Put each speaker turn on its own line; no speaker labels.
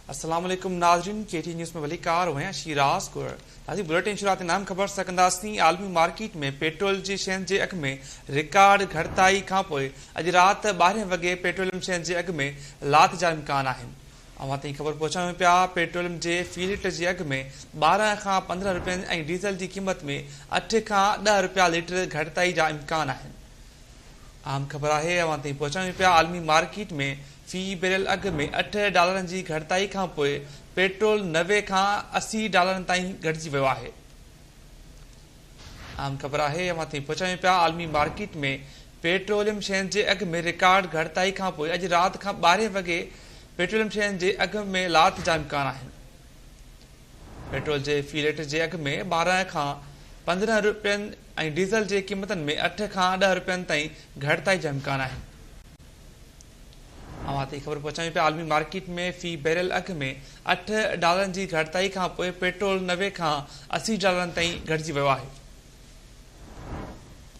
السلام عليڪم ناظرين ڪي ٽي نيوز ۾ ڀليڪار آهيان شيراز گور ناظرين بليٽن شروعات اهم خبر سان ڪنداسين عالمي مارڪيٽ ۾ پيٽرول جي شين جي اگهه ۾ رڪارڊ گهٽتائي کانپوء اڄ رات 12 وڳي پيٽروليم شين جي اگهه ۾ لاٿ جا امڪان آهن اوهان تائين خبر پهچايون پيا پيٽروليم جي في ليٽر جي اگهه ۾ 12 کان 15 رپين ۽ ڊيزل جي قيمت ۾ 8 کان 10 رپيا ليٽر گهٽتائي جا امڪان آهن. اهم خبر آهي اوهان تائين پهچايون پيا عالمي مارڪيٽ ۾ في بيرل اگهه ۾ 8 ڊالرن جي گهٽتائي کانپوء پيٽرول 90 کان 80 ڊالرن تائين گهٽجي ويو آهي. اهم خبر آهي اوهان تائين پهچايون پيا عالمي مارڪيٽ ۾ پيٽروليم شين جي اگهه ۾ رڪارڊ گهٽتائي کانپوء اڄ رات کان 12 وڳي پيٽروليم شين جي اگهه ۾ لاٿ جا امڪان آهن. پيٽرول جي في ليٽر جي اگهه ۾ 12 کان 15 رپين ۽ ڊيزل جي قيمتن ۾ 8 کان 10 رپين تائين گهٽتائي جا امڪان آهن. اوهان تائين خبر پهچايون پيا عالمي مارڪيٽ ۾ في بيرل اگهه ۾ 8 ڊالرن جي گهٽتائي کانپوء پيٽرول 90 کان 80 ڊالرن تائين گهٽجي ويو آهي.